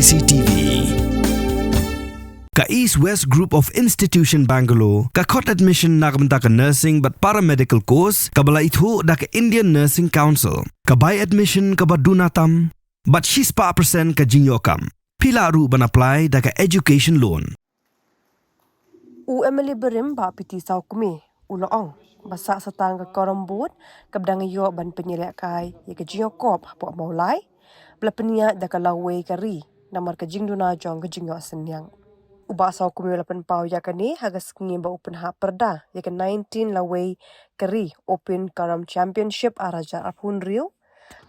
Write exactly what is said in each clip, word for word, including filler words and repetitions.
C T V. Ka East West Group of Institution Bangalore ka khot admission na ka bynta ka nursing bad paramedical course kaba la ithuh da ka Indian Nursing Council. Ka bai admission kaba duna tam bad shispah percent ka jingïoh kam. Phi lah ruh ban apply da ka education loan. U M L A barim Bah P T Sawkmie u la ong ba sah sa tang ka Quorum Board kaba dang ïoh ban pynïalehkai ïa ka jingïakop hapoh Mawlai ba la pynïaid da ka lawei ka ri namar ka jingduna jong ka jingïoh synñiang. U Bah Sawkmie u la pynpaw ïa kane ha ka sngi ba u pynhap pyrda ïa ka nineteen lawei ka ri Open Quorum Championship ar hajar arphew hynriew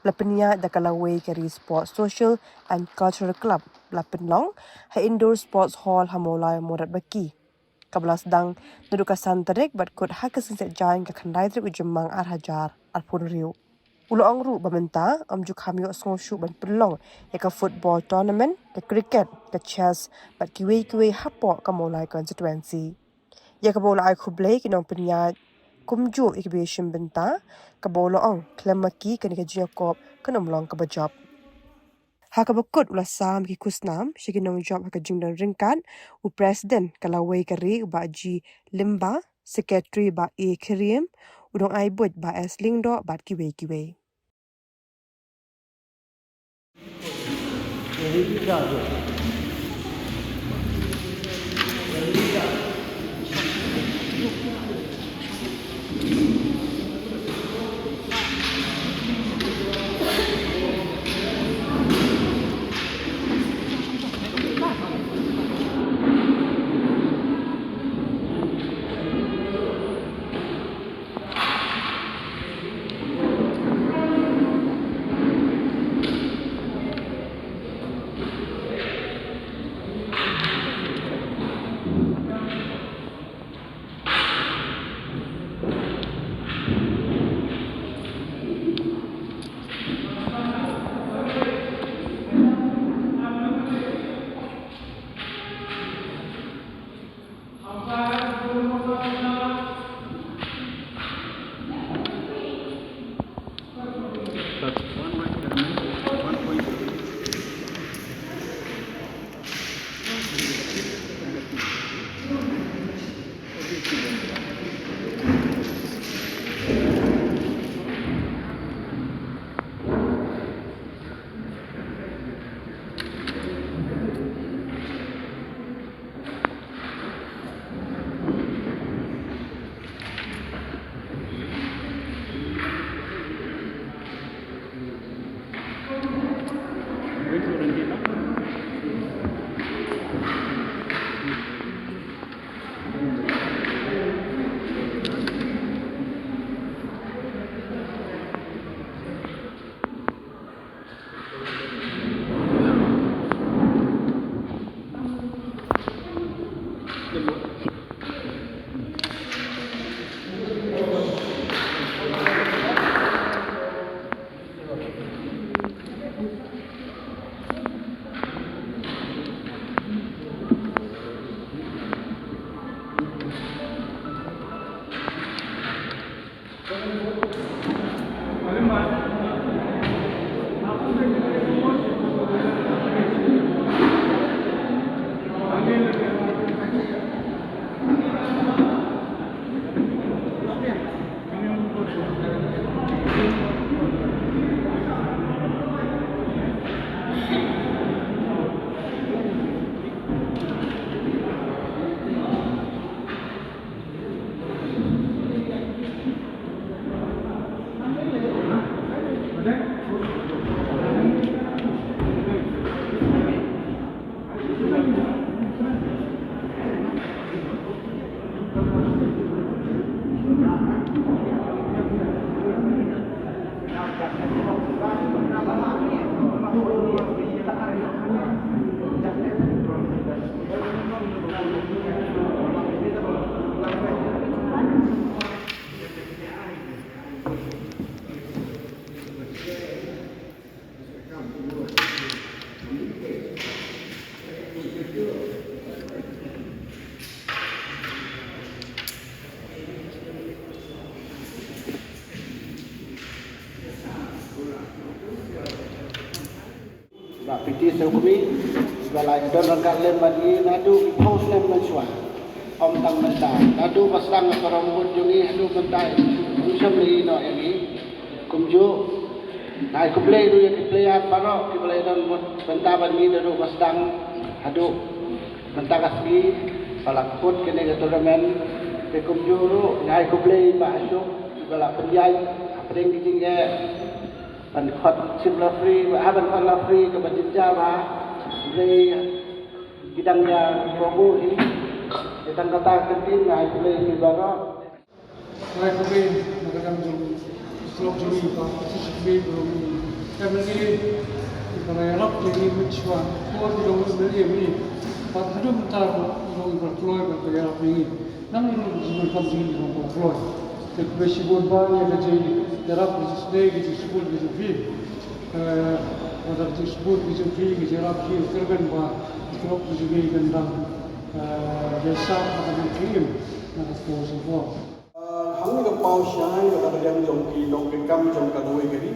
ba la pynïaid da ka lawei ka ri Sports Social and Cultural Club ba la pynlong ha Indoor Sports Hall ha Mawlai Moradbaki. Kaba la sdang naduh ka san tarik bad kut ha ka sngi Saitjaiñ ka khyndai tarik u Jymmang ar hajar arphew hynriew. U la ong ruh ba mynta ym ju kham ïohsngew shuh ban pynlong ïa ka football tournament, ka cricket, ka chess bad kiwei kiwei hapoh ka Mawlai constituency. Ïa kaba u la ai khublei ki nongpynïaid kumjuh ïa kiba ïashim bynta, kaba u la ong khlem ma ki kane ka jingïakop kan ym long kaba jop. Ha kaba kut u la sam ki khusnam sha ki nongjop ha ka jingdon ryngkat, u President ka lawei ka ri u Bah G Lyngba, Secretary Bah A Khyriem, u nongai buit Bah S Lyngdoh bad kiwei kiwei. Ba phi te sngewkhmih ba la ïadon ryngkat lem bad ngi naduh ki phew snem mynshuwa. Ym tang mynta, naduh ba sdang ka karam vote jong ngi haduh mynta, ym shym la ïehnoh ïa ngi. Kumjuh nga ai khublei ruh ïa ki player baroh kiba la ïadon vote bynta bad ngi naduh ba sdang haduh mynta ka sngi ba la kut kane ka tournament. Te kumjuh ruh nga ai khublei Bah Ashok ba la pynïaid hapdeng ki jingeh ban khot shim la free, ha ban khot la free kaba jynjar bha. Khublei ki dang ïa promo hi. Te tang kata ka ktien nga ai khublei ïa phi baroh. Nga ai khublei na ka liang jong u Slok jong ngi, ba ka shisha khublei ba u M L A ba la ïarap ïa ngi mynshuwa. Ko ki long M L A mynne bad haduh mynta ruh ki long kiba kloi bad ba ïarap ïa ngi. Nang ruh ki jingdonkam jong ngi ki long kiba kloi. Te khublei shibun Bah ïa ka jingïarap, ka jingsnei, ka jingsbun ka jong phi. Eh, wat la ka jingsbun ka jong phi, ka jingïarap jong phi, kyrmen ba ka club ka jong ngi kan dang, eh, ïaishah ha ka bynta ka im na ka por sha ka por. Ah, hangne ka paw shai na ka liang jong ki nongkyrkhu jong ka lawei ka ri,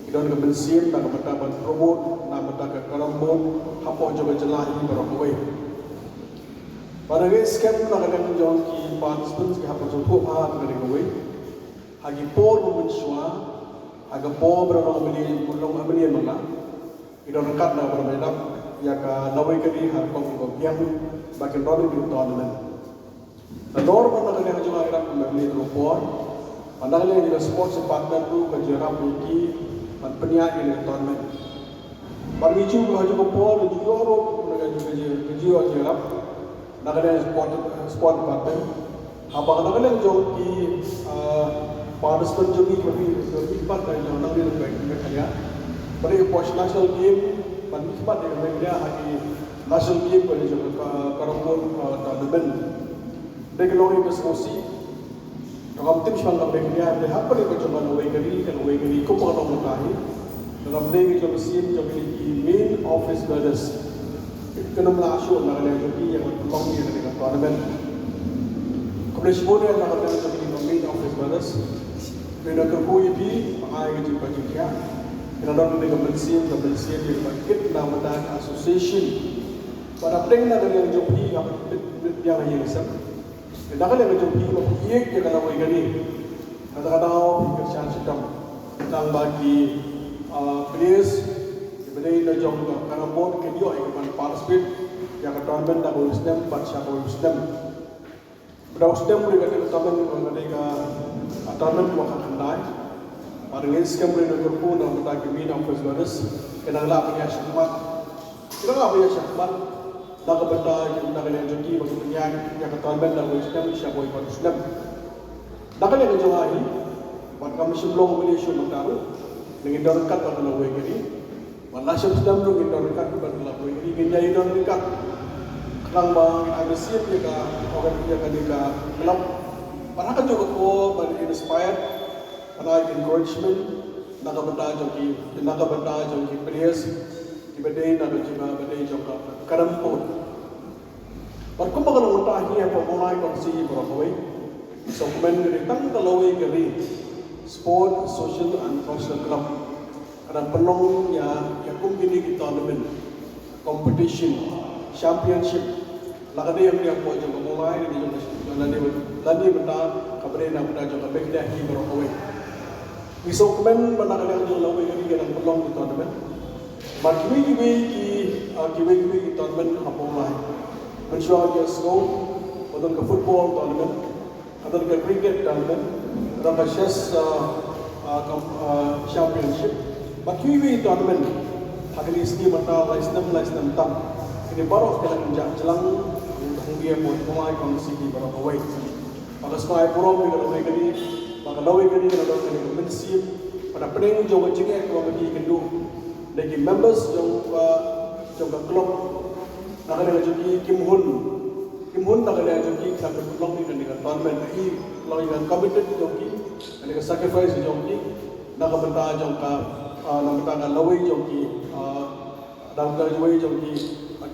ki don ka mynsiem na ka bynta ban promote na ka bynta ka carrom board hapoh jong ka jylla hi baroh kawei. Bad nga ngeit skhem na ka liang jong ki participants ki hap ban sngewthuh bha ïa ka ri kawei. Ha ki por ba mynshuwa, ha ka por ba la long M L A, ba la long M L A ma nga, ki don ryngkat na ka bynta ban ïarap ïa ka lawei ka ri ha ka rukom kaba biang ba kin ron ïa ka tournament. Nador ba na ka liang jong nga ïarap kum u M L A tang por, ba na ka liang jong ka sports department ruh ka jingïarap ïa ki ban pynïaid ïa ka tournament. Bad ngi ju ka ju ka por ngi ju ïoh ruh na ka ju ka ju ka ju ïoh jingïarap na ka liang sport, sport department. Haba na ka liang jong ki, ah, participant jong ngi ba ngi jong ngi pat ka jong nang ri ka ka ka. Bad ngi poi national game bad ngi pat ka ka ha ki national game ka jong ka carrom board, ah, tournament. Dei ka long ïa ka sngewsih. Ka kam tim shong ka bek nia dei hapdeng ka jong ka lawei ka ri, ka lawei ka ri kumba ka long mynta hi. Ka kam dei ka jong ka sien jong ki main office bearers. Ka nym la shuh na ka liang jong ki ïa ka pynlong ïa ka tournament. Khublei shibun ïa na ka liang jong ki main office bearers. Ïa na ka kyrkhu ïa phi ba ai ka jingpynjah. Ïa na don ka mynsiem, ka mynsiem ïa ka kit na ka association. Ba na pdeng na ka liang jong phi ïa ka bit bit ïa ka ïa ka sem. Te na ka liang ka jong phi ba phi ïeit ïa ka lawei ka ri. Kata ka daw phi kyrshan shitom. Tang ba ki, ah, players kiba dei na jong ka carrom board kin ïoh ïa ka ban participate ïa ka tournament na kawei u snem bad sha kawei u snem. Ba da u snem u dei ka tournament, ka dei ka, ah, tournament ba khatkhyndai. Bad nga ngeit skhem ba dei na ka kyrkhu na ka bynta ki main office bearers kin nang lah ban ïa shakmat. Ki nang lah ban ïa shakmat. Na ka bynta na ka liang jong ki ba ki pynïaid ïa ka tournament na kawei u snem sha kawei pat u snem. Na ka liang jong nga hi bad kam shym long ba ngi shu mynta ruh. Ngi don ryngkat bad ka lawei ka ri. Bad la shym sdang ruh ngi don ryngkat bad ka lawei ka ri, ngi ïa don ryngkat. Khnang ba ngin ai mynsiem ïa ka organ ïa kane ka club. Bad ha ka jong ka por ban inspire, ban ai encouragement na ka bynta jong ki, na ka bynta jong ki players kiba dei na ka jong ka, ba dei jong ka carrom board. Bad kumba ka long mynta hi hapoh Mawlai Kongsi baroh kawei. Sngewkmen ka dei tang ka lawei ka ri Sport Social and Cultural Club ka dang pynlong ïa, ïa kum kine ki tournament, competition, championship. La ka dei ïa hapoh jong ka Mawlai, la dei jong ka, la dei, la dei mynta kaba dei na bynta jong ka Meghalaya hi baroh kawei. Ngi sngewkmen ba na ka liang jong lawei ka ri ka dang pynlong ki tournament. Bad kiwei kiwei ki, ah, kiwei kiwei ki tournament ha Mawlai. Mynshuwa ki sngew ba don ka football tournament, ka don ka cricket tournament, ka don ka chess, ah, ah, com-, ah, championship. Bad kiwei kiwei ki tournament ha kine ki sngi mynta, lai snem lai snem tam. Kine baroh ki la kynjah jlang hangne hapoh Mawlai Kongsi hi baroh kawei. Ba ka sngewbha burom ïa ka lawei ka ri, ba ka lawei ka ri ka la don ka mynsiem, ba na pdeng jong ka jingeh kaba ki kynduh. Dei ki members jong ka, jong ka club, na ka liang jong ki kim hun, kim hun na ka liang jong ki ka pynlong ïa kane ka tournament, ka i long ïa ka commitment jong ki, kane ka sacrifice jong ki na ka bynta jong ka, ah, na ka bynta ka lawei jong ki, ah, Dang da jong ki,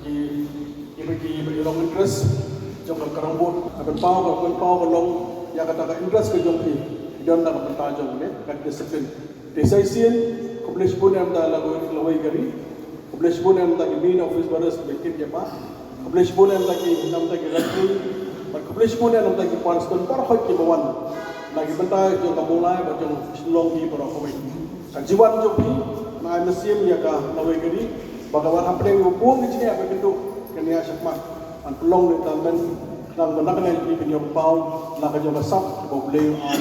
ki, ki, ki, ki long interest jong ka carrom board. Ka pynpaw, ka pynpaw ka long ïa kata ka interest ka jong ki. Ki don na ka bynta jong ne ka discipline. Te sa shisien, khublei shibun ïa ka lawei, lawei ka ri. Khublei shibun ïa ngi na ki main office bearers ba kit ïa ba. Khublei shibun ïa ngi na ki, na ki referee. Bad khublei shibun ïa ngi na ki participant baroh kiba wan na ki bynta jong ka Mawlai bad jong Shillong hi baroh kawei. Ka jingwan jong phi, nga ai mynsiem ïa ka lawei ka ri ba ka wan hapdeng ba bun ki jingeh ba kin duh kin ïa shakmat. Ban pynlong ïa ka men khnang ba na ka liang phi phin ïoh paw na ka jong ka sap ba U Blei u ai.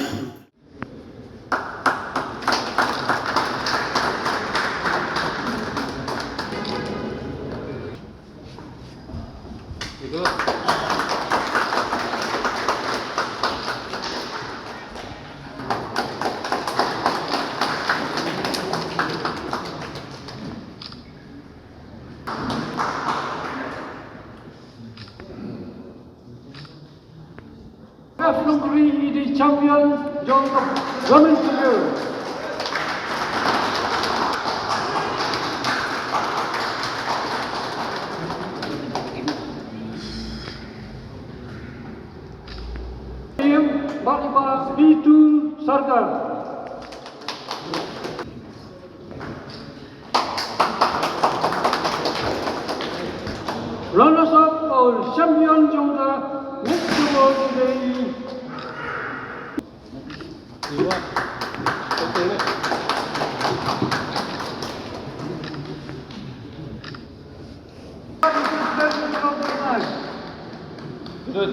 F Nongkri i dei champion jong ka women's single. Team Baliba B two Sarkar. Runners up or champion jong ka next award today. Good.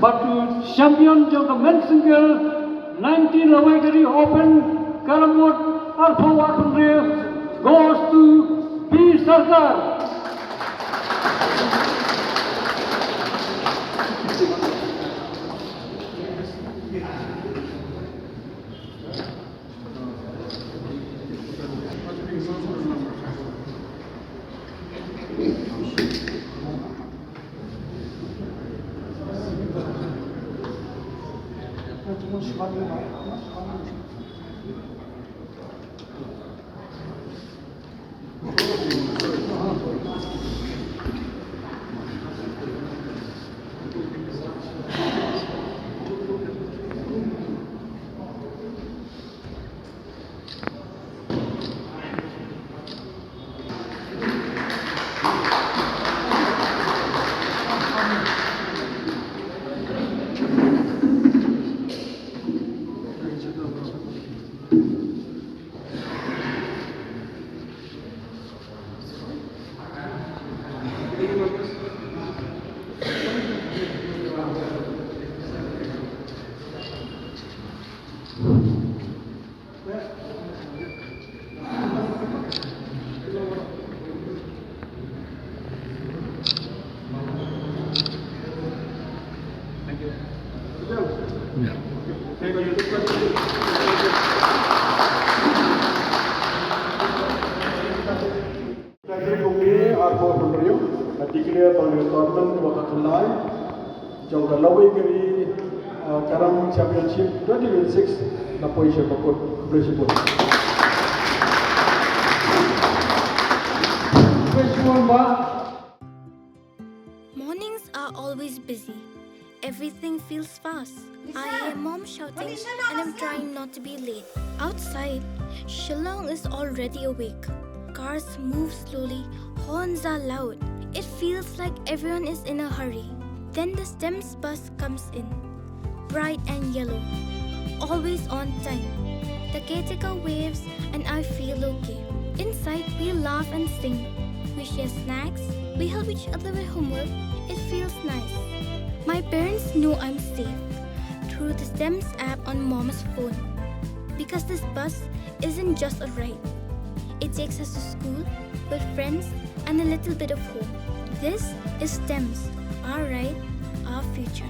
Bad u champion jong ka men's single nineteen Lawai Gari Open Carom Board arphew arphew hynriew goes to B Sarkar. Ka jingkyrkhu arphew hynriew, ka declare ba ka tournament kaba ka khyllai jong ka Lawai Gari, uh, Carom Championship twenty twenty-six na poi sha bakut. Khublei shibun. Khublei shibun, Bah. Mornings are always busy. Everything feels fast. I hear mom shouting and I'm trying not to be late. Outside, Shillong is already awake. Cars move slowly, horns are loud. It feels like everyone is in a hurry. Then the STEMS bus comes in. Bright and yellow. Always on time. The caretaker waves and I feel okay. Inside, we laugh and sing. We share snacks. We help each other with homework. It feels nice. My parents know I'm safe through the STEMS app on mom's phone. Because this bus isn't just a ride. It takes us to school, with friends, and a little bit of home. This is STEMS, our ride, our future.